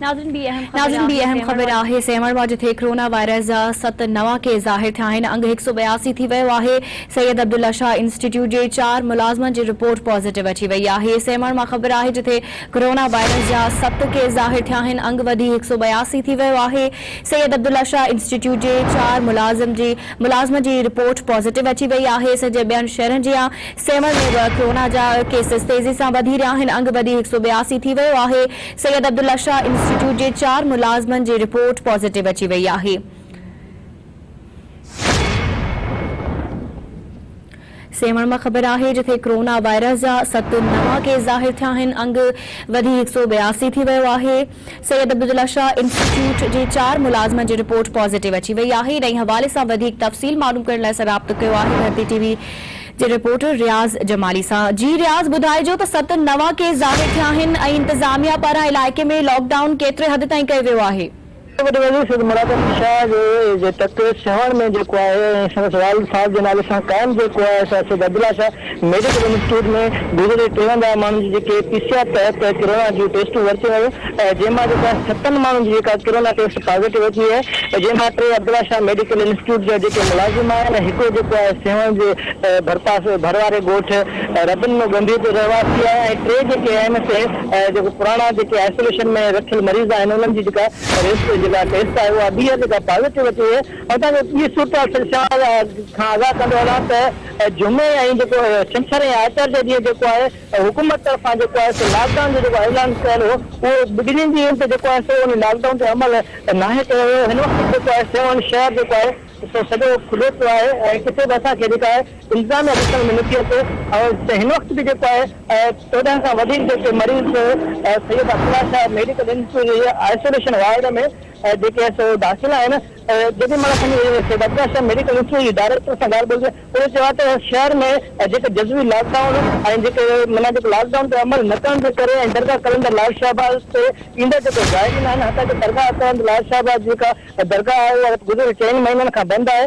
ناظرين ٻي اهم خبر آهي سيوهڻ مان جٿي ڪرونا وائرس جا ست نوان ڪيس ظاهر ٿيا آهن انگ 182 ٿي ويو آهي سيد عبدالله شاهه انسٽيٽيوٽ جي چار ملازمن جي رپورٽ پازيٽو اچي وئي آهي سيوهڻ مان خبر آهي جٿي ڪرونا وائرس جا ست ڪيس ظاهر ٿيا آهن انگ وڌي 182 ٿي ويو آهي سيد عبدالله شاهه انسٽيٽيوٽ جي چار ملازم جي ملازمن جي رپورٽ پازيٽو اچي وئي آهي سڄي ٻين شهرن جيان سيوهڻ ۾ به ڪرونا جا ڪيسز تيزي سان وڌي رهيا آهن انگ وڌي 182 ٿي ويو آهي سيد عبدالله شاهه انسٽيٽيوٽ جي چار ملازمن جي رپورٽ پازيٽو اچي وئي آهي. سيوهڻ مان خبر آهي جٿي ڪرونا وائرس جا ست نوان ڪيس ظاهر ٿيا آهن انگ وڌي 182 ٿي ويو آهي سيد عبدالله شاهه انسٽيٽيوٽ جي چار ملازمن جي رپورٽ پازيٽو اچي وئي آهي انهي حوالي سان وڌيڪ تفصيل معلوم ڪرڻ لاء اسان رابطو ڪيو آهي ڌرتي ٽي وي جي رپورٽر رياض جمالي سان جي رياض ٻڌائجو ته ست نوان ڪيس ظاهر ٿيا آهن ۽ انتظاميا پاران علائقي ۾ لاڪ ڊائون ڪيتري حد تائين ڪيو ويو آهي. وڏي وزير سيد مراد علي شاهه جي جي تڪ سيوهڻ ۾ جيڪو آهي ۽ سندس والد صاحب جي نالي سان قائم جيڪو آهي سا سيد عبدالله شاهه ميڊيڪل انسٽيٽيوٽ ۾ گذريل 53 ماڻهن جي جيڪي پي سي آر تحت ڪرونا جون ٽيسٽون ورتيون ويون جنهن مان جيڪو آهي ستن ماڻهن جي جيڪا ڪرونا ٽيسٽ پازيٽو اچي آهي جنهن مان ٽي عبدالله شاهه ميڊيڪل انسٽيٽيوٽ جا جيڪي ملازم آهن ۽ هڪڙو جيڪو آهي سيوهڻ جي ڀرپاس ڀر واري ڳوٺ ربن ڳنڀير جو رهواسي آهي ۽ ٽي جيڪي آهن سي جيڪو پراڻا جيڪي آئسوليشن ۾ رکيل مريض آهن انهن جي جيڪا ريسٽ جيڪا ٽيسٽ آهي اها ٻيهر جيڪا پازيٽو اچي وئي آهي ۽ تان جو ٻي صورتحال سلسليوار کان آگاهه ڪندو هلان ته جمعي ۽ جيڪو ڇنڇر ۽ آرتوار جي ڏينهن جيڪو آهي حڪومت طرفان جيڪو آهي سو لاڪ ڊائون جو جيڪو اعلان ڪيل هو اهو ٻنهي ڏينهن تي جيڪو آهي سو ان لاڪ ڊائون تي عمل ناهي ڪيو ويو هن وقت جيڪو آهي سيوهڻ شهر جيڪو آهي سو سڄو کليو پيو آهي ۽ ڪٿي به اسان کي جيڪا آهي انتظاميا ڏسڻ ۾ نٿي اچي ۽ هن وقت به جيڪو آهي 14 کان وڌيڪ جيڪي مريض سيد عبدالله شاهه ميڊيڪل انسٽيٽيوٽ جي آئسوليشن وارڊ ۾ جيڪي آهي سو داخل آهن جيڏي مهل اسان جي سيد عبدالله شاهه ميڊيڪل انسٽيٽيوٽ جي ڊائريڪٽر سان ڳالهه ٻولهه ٿي ان چيو آهي ته شهر ۾ جيڪي جزوي لاڪ ڊائون ۽ جيڪي معنيٰ جيڪو لاڪ ڊائون تي عمل نه ڪرڻ جي ڪري ۽ درگاهه قلندر لال شهباز تي ايندڙ جيڪي زائرين آهن حتيٰ ڪه درگاهه قلندر لال شهباز جيڪا درگاهه آهي اها گذريل چئن مهينن کان بند آهي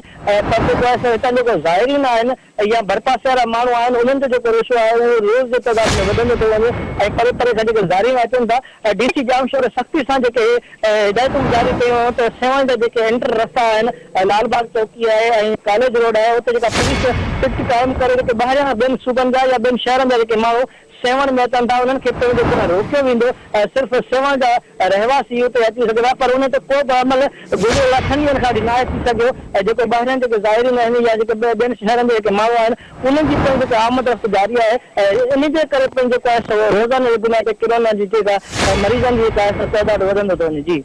پر جيڪو آهي سو هتان جيڪو زائرين آهن يا ڀرپاسي وارا ماڻهو آهن انهن جو جيڪو ريشو آهي اهو روز جي تعداد ۾ وڌندو ٿو وڃي ۽ پري پري کان جيڪي زائرين اچن ٿا ڊي سي ڄامشوري سختي سان جيڪي هدايتون به جاري ڪيون هيون ته سيوهڻ جا جيڪي انٽر رستا آهن لال باغ چوڪي آهي ۽ ڪاليج روڊ آهي اتي جيڪا پوليس پڪٽ قائم ڪري جيڪي ٻاهريان ٻين صوبن جا يا ٻين شهرن جا جيڪي ماڻهو سيوهڻ ۾ اچن ٿا انهن کي پڻ جيڪو آهي روڪيو ويندو ۽ صرف سيوهڻ جا رهواسي ئي اتي اچي سگهندا پر ان تي ڪو به عمل گذريل اٺن ڏينهن کان وٺي ناهي ٿي سگهيو ۽ جيڪو ٻاهريان جيڪي زائرين آهن يا جيڪي ٻين شهرن جا جيڪي ماڻهو آهن انهن جي پڻ جيڪا آمد رفت جاري آهي ۽ ان جي ڪري پڻ جيڪو آهي سو روزاني جي بنياد تي ڪرونا جي جيڪا مريضن جي جيڪا آهي سو تعداد وڌندو ٿو وڃي جي.